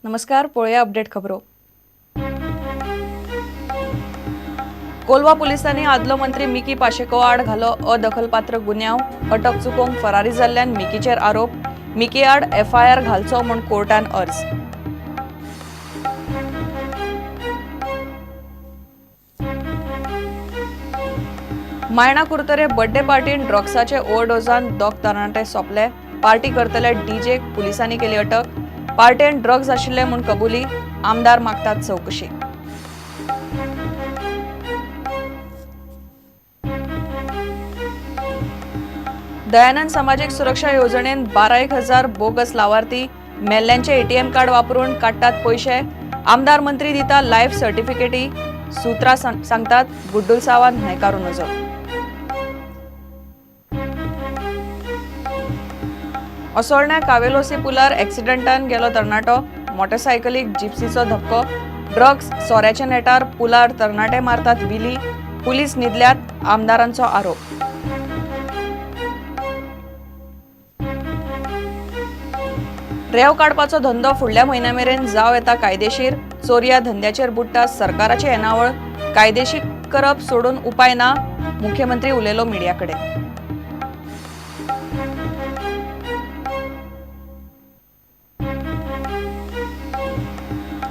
नमस्कार, पळोवया अपडेट खबरो. कोलवा पुलिसांनी आदलो मंत्री मिकी पाशेको आड घालो अदखलपात्र गुन्यांव. अटक चुकोवंक फरारी जाल्ल्यान मिकीचेर आरोप. मिकी आड एफआयआर घालचो म्हूण कोर्टान अर्ज. मायणा कुरतरे बर्थडे पार्टीन ड्रग्साचे ओव्हरडोजान दोग तरणाटे सोंपले. पार्टी करतल्या डीजेक पुलिसांनी केली अटक. पार्टेन ड्रग्स आशिल्ले म्हूण कबुली. आमदार मागतात चवकशी. दयानंद सामाजीक सुरक्षा येवजणेन 12,000 बोगस लावार्थी. मेल्ल्यांचे एटीएम कार्ड वापरून काडटात पयशे. आमदार मंत्री दिता लायफ सर्टिफिकेटी. सूत्रां सांगतात गुड्डुलसावान न्हयकारू नजो. असोळण्या कावेलोसी पुलार एक्सिडंटान गेलो तरणाटो. मोटरसायकलीक जिप्सीचो धपको. ड्रग्स सोऱ्याच्या नेटार पुलार तरणाटे मारतात विली. पुलीस न्हिदल्यात, आमदारांचो आरोप. रेंव काडपाचो धंदो फुडल्या म्हयन्या मेरेन जावं येता कायदेशीर. चोरया धंद्याचेर बुडटा सरकाराची येणावळ. कायदेशीर करप सोडून उपाय ना, मुख्यमंत्री उलयलो मिडिया कडेन.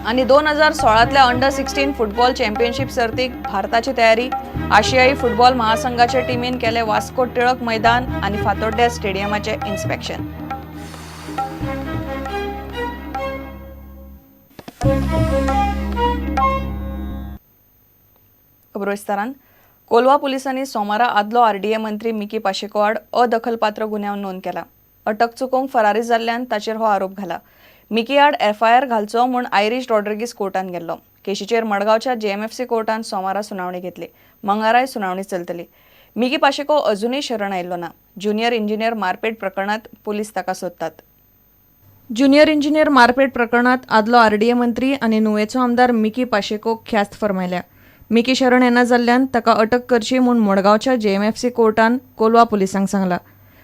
आनी 2016तल्या अंडर 16 फुटबॉल चॅम्पियनशीप सर्तीक भारताची तयारी. आशियाई फुटबॉल महासंघाचे टिमीन केले वास्को टिळक मैदान आनी फातोड्ड्या स्टेडियमाचे इन्स्पेक्शन. खबरो विस्तारान. कोलवा पुलिसांनी सोमारा आदलो आरडीए मंत्री मिकी पाशेको आड अदखलपात्र गुन्यांव नोंद केला. अटक चुकोवंक फरारी जाल्ल्यान ताचेर हो आरोप घाला. मिकी आड एफआयआर घालचो म्हूण आयरीश रॉड्रिगीस कोर्टान गेल्लो. केशीचेर मडगांवच्या जेएमएफसी कोर्टान सोमारा सुनावणी घेतली. मंगळाराय सुनावणी चलतली. मिकी पाशेको अजुनूय शरण आयिल्लो ना. ज्युनियर इंजिनियर मारपेट प्रकरणांत पुलीस ताका सोदतात. ज्युनियर इंजिनियर मारपेट प्रकरणांत आदलो आरडीए मंत्री आनी नुवेचो आमदार मिकी पाशेको ख्यास्त फर्मायल्या. मिकी शरण येना जाल्ल्यान ताका अटक करची म्हूण मडगांवच्या जेएमएफसी कोर्टान कोलवा पुलिसांक सांगला.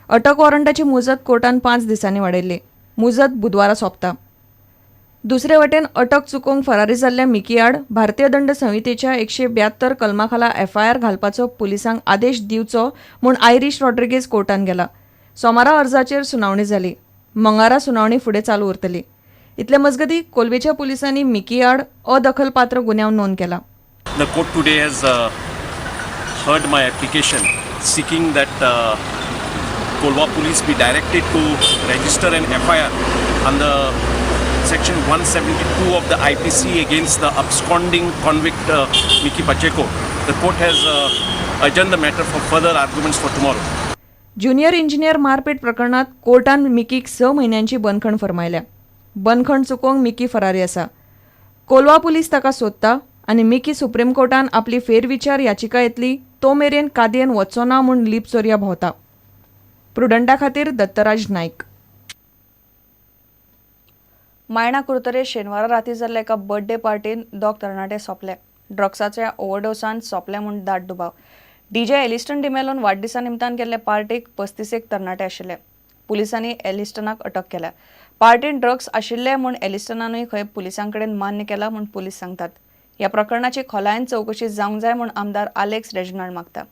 अटक वॉरंटाची मुजत कोर्टान 5 दिसांनी वाडयल्ली. मुजत बुधवारा सोंपता. दुसरे वटेन अटक चुकोवंक फरारी जाल्ल्या मिकी आड भारतीय दंड संहितेच्या 172 कलमाखाला एफआयआर घालपाचो पुलिसांक आदेश दिवचो म्हूण आयरीश रॉड्रिगेज कोर्टान गेला. सोमारा अर्जाचेर सुनावणी जाली. मंगळारा सुनावणी फुडें चालू उरतली. इतले मजगती कोलवेच्या पुलिसांनी मिकी आड अदखलपात्र गुन्यांव नोंद केला. The court today has heard my application seeking that Kolwa police be directed to register an FIR under section 172 of the IPC against the absconding convict Mickky Pacheco. The court has adjourned the matter for further arguments for tomorrow. Junior engineer मारपेट प्रकरणात कोर्टान मिकीक 6 म्हयन्यांची बंदखण फर्मायल्या. बंदखण चुकोवंक Mickey फरारी आसा. Colva police ताका सोदता आनी Mickey supreme कोर्टान आपली फेरविचार याचिका येतली तो मेरेन कादयेन वचचो ना म्हूण लिपचोरया भोंवता. प्रुडंटा खातीर दत्तराज नायक. मायणा कुरतरे शेनवारा राती जाल्ल्या एका बर्थडे पार्टीन दोग तरणाटे सोंपले. ड्रग्साच्या ओव्हरडोसान सोंपले म्हूण दाट दुबाव. डीजे एलिस्टन डिमेलोन वाडदिसा निमतान केल्ले पार्टीक 35 तरणाटे आशिल्ले. पुलिसांनी एलिस्टनाक अटक केल्या. पार्टीन ड्रग्स आशिल्ले म्हूण एलिस्टनानूय खंय पुलिसां कडेन मान्य केला म्हूण पुलीस सांगतात. ह्या प्रकरणाची खोलायेन चवकशी जावंक जाय म्हूण आमदार आलेक्स रेजिनाल्ड मागता.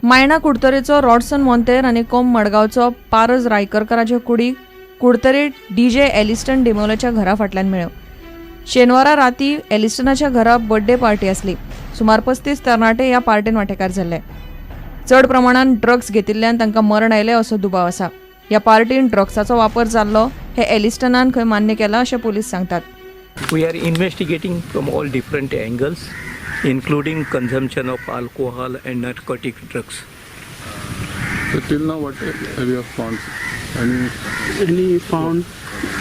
मायणा कुडतरेचो रॉडसन मोंतेर आनी कोम मडगांवचो पारज रायकरकाराचे कुडी कुडतरे डीजे एलिस्टन डिमोलाच्या घरा फाटल्यान मेळ्ळ्यो. शेनवारा राती एलिस्टनाच्या घरा बर्थडे पार्टी आसली. सुमार 35 तरणाटे ह्या पार्टीन वांटेकार जाल्ले. चड प्रमाणान ड्रग्स घेतिल्ल्यान तांकां मरण आयलें असो दुबाव आसा. ह्या पार्टीन ड्रग्साचो वापर जाल्लो हे एलिस्टनान खंय मान्य केलां अशें पुलीस सांगतात. We are investigating from all different angles, including consumption of alcohol and narcotic drugs. So till now, what have you found? Any found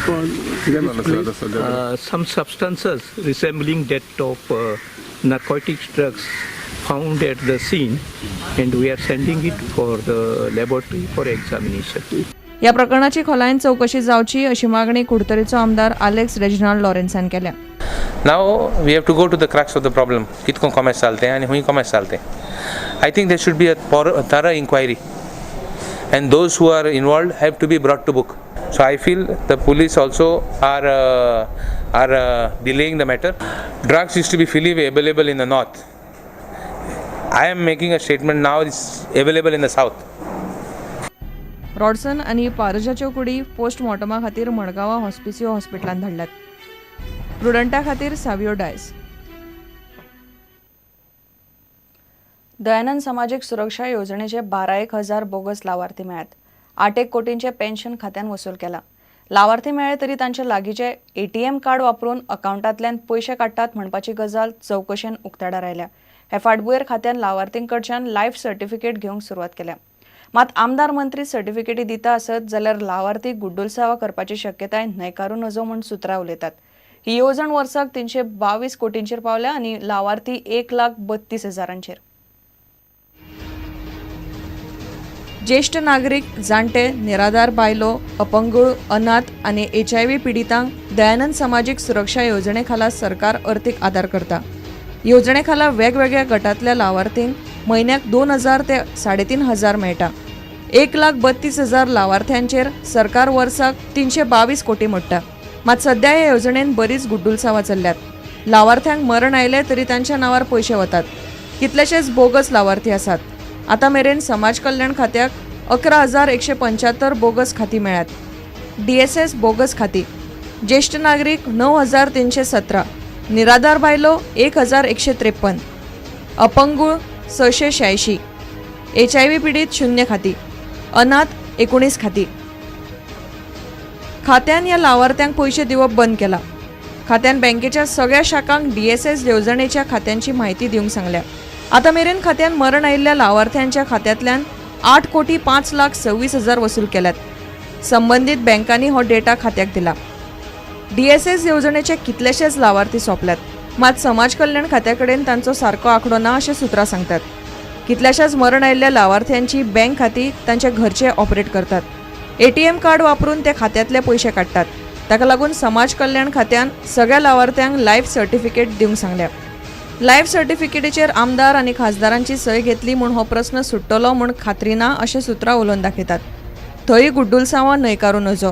for this place? Some substances resembling that of narcotic drugs found at the scene, and we are sending it for the laboratory for examination. ह्या प्रकरणाची खोलायेन चवकशी जावची अशी मागणी कुडतरीचो आमदार Alex Reginald लॉरेन्सान केल्या. Now we have to go to the crux of the problem. कितको कॉमर्स चालते आनी हुंय कॉमर्स चालते. I think there should be a thorough inquiry and those who are involved have to be brought to book. So I feel the police also are delaying the matter. Drugs used to be freely available in the north. I am making a statement now, it's available in the south. Rodson आनी पारजाच्यो कुडी पोस्टमॉर्टमा खातीर मडगांवां हॉस्पिसियो हॉस्पिटलांत धाडल्यात. प्रुडंटा खातीर सावियो डायस. दयानंद समाजीक सुरक्षा येवजणेचे 12,000 bogus लावार्थी मेळ्ळ्यात. 8 कोटींचे pension खात्यान वसूल केला. लावार्थी मेळ्ळे तरी तांचे लागींचे ATM card वापरून अकावंटांतल्यान पयशे काडटात म्हणपाची गजाल चवकशेन उक्ताडार आयल्या. हे फाटभुंयेर खात्यान लावार्थींकडच्यान लायफ सर्टिफिकेट घेवंक सुरवात केल्या. मात आमदार मंत्री सर्टिफिकेटी दिता आसत जाल्यार लावार्थी गुड्डुलसावा करपाची शक्यताय न्हयकारूं नजो म्हूण सुत्रां उलयतात. ही येवजण वर्साक 322 कोटींचेर पावल्या आनी लावार्थी 1,32,000. ज्येश्ठ नागरीक, जाणटे, निराधार बायलो, अपंगूळ, अनाथ आनी HIV पिडितांक दयानंद समाजीक सुरक्षा येवजणे खाला सरकार अर्थीक आदार करता. येवजणे खाला वेगवेगळ्या गटांतल्या लावार्थींक म्हयन्याक 2,000 ते 3,500 मेळटा. 1,32,000 लावार्थ्यांचेर सरकार वर्साक 322 कोटी मोडटा. मात सध्या ह्या येवजणेन बरीच गुड्डुलसावां चल्ल्यात. लावार्थ्यांक मरण आयलें तरी तांच्या नांवार पयशे वतात. कितलेशेच बोगस लावार्थी आसात. आतां मेरेन समाज कल्याण खात्याक 11,175 बोगस खातीं मेळ्ळ्यात. DSS bogus खातीं, ज्येश्ठ नागरीक 9,317, निराधार बायलो 1,153, अपंगूळ 686, HIV पिडीत 0 खातीं, अनाथ 19 खातीं. खात्यान ह्या लावार्थ्यांक पयशे दिवप बंद केला. खात्यान बँकेच्या सगळ्या शाखांक DSS येवजणेच्या खात्यांची म्हायती दिवंक सांगल्या. आतां मेरेन खात्यान मरण आयिल्ल्या लावार्थ्यांच्या खात्यांतल्यान 8,05,26,000 वसूल केल्यात. संबंदीत बँकांनी हो डेटा खात्याक दिला. DSS येवजणेचे कितलेशेच लावार्थी सोंपल्यात. मात समाज कल्याण खात्या कडेन तांचो सारको आंकडो ना अशें सुत्रां सांगतात. कितल्याशाच मरण आयिल्ल्या लावार्थ्यांची बँक खातीं तांच्या घरचे ऑपरेट करतात. ATM card वापरून ते खात्यांतले पयशे काडटात. ताका लागून समाज कल्याण खात्यान सगळ्या लावार्थ्यांक लायफ सर्टिफिकेट दिवंक सांगल्या. लायफ सर्टिफिकेटीचेर आमदार आनी खासदारांची सय घेतली म्हूण हो प्रस्न सुट्टलो म्हूण खात्री ना अशें सुत्रां उलोवन दाखयतात. थंय गुड्डुलसांवां न्हयकारूं नजो.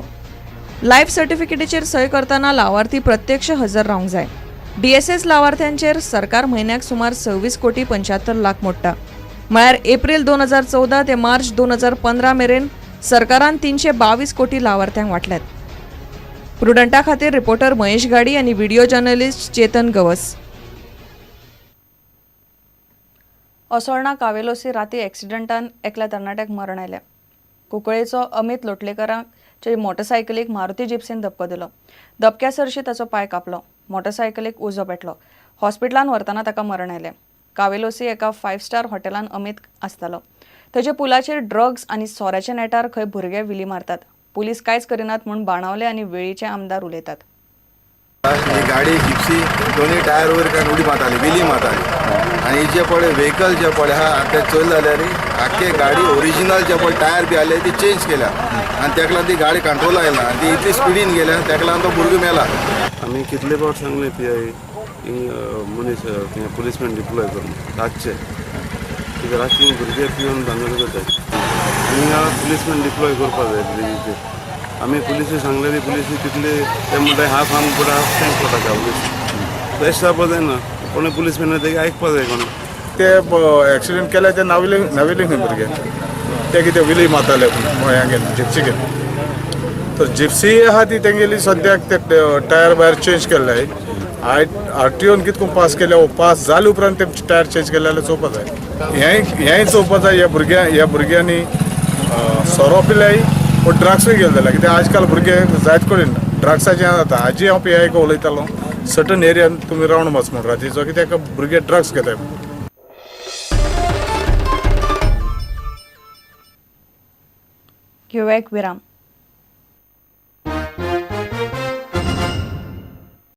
लायफ सर्टिफिकेटीचेर सय करतना लावार्थी प्रत्यक्ष हजर रावंक जाय. DSS लावार्थ्यांचेर सरकार म्हयन्याक सुमार 26 कोटी 75 लाख मोडटा. म्हळ्यार एप्रील 2014 ते मार्च 2015 मेरेन सरकारान 322 कोटी लावार्थ्यांक वांटल्यात. प्रुडंटा खातीर रिपोर्टर महेश गाडी आनी व्हिडिओ जर्नलिस्ट चेतन गवस. असोळणा कावेलोसी राती एक्सिडंटान एकल्या तरणाट्याक मरण आयलें. कुंकळेचो अमित लोटलेकराचे मोटरसायकलीक मारुती जिप्सीन धपको दिलो. धपक्या सरशी ताचो पांय कापलो. मोटरसायकलीक उजो पेटलो. हॉस्पिटलान व्हरतना ताका मरण आयलें. कावेलोसी एका 5 स्टार हॉटेलान अमित आसतालो. थंयच्या पुलाचेर ड्रग्स आनी सोऱ्याच्या नेटार खंय भुरगे विली मारतात. पुलीस कांयच करिनात म्हूण बाणावले आनी वेळीचे आमदार उलयतात. ही गाडी जिप्सी दोन्ही टायर वयर काडून उडी मारताली, विली मारताली आनी जे पळय व्हेकल जे पळय आहा ते चोयले जाल्यार आख्खे गाडी ओरिजिनल जे पळय टायर बी आसले ती चेंज केल्या आनी तेका लागून ती गाडी कंट्रोल आयला आनी ती इतली स्पिडीन गेल्या तेका लागून तो भुरगो मेला. आमी कितले फावट सांगले पी I मनीस थिंगा पुलीसमॅन डिप्लॉय करून रातचे, कित्याक रातचे भुरगे पिवन भांगर करतात. हिंगा पुलीसमॅन डिप्लॉय करपाक जाय ब्रिजीचेर. आमी पुलिसी सांगलेली, पुलिसी तितले ते म्हणटा हाफ आम पडटा, हाफ टँक पडटा पुलीस. तशें जावपा जायना, कोणूय पुलीसमॅन तेगे आयकपा जाय कोण. ते एक्सिडेंट केले ते नावेली नावेली खंय भुरगे ते कितें विली मारताले हें जिप्सी घेवन. तर जिप्सी आहा ती तेंगेली सद्याक ते टायर भायर चेंज केल्ले. आर टी ओन कितको पास केल्या, पास जाले उपरांत ते टायर चेंज केले जाल्यार चोवपा जाय. हेंय चोवपा जाय. ह्या भुरग्यांनी सोरो पिल्याय वो ड्रग्सूय गेले जाल्यार कित्याक आजकाल भुरगे जायत कडेन ड्रग्साचें जाता. आजी हांव पी I उलयतालो, सर्टन एरियान तुमी रावंड वच म्हूण रातीचो, कित्याक भुरगे ड्रग्स घेताय. घेवया एक विराम.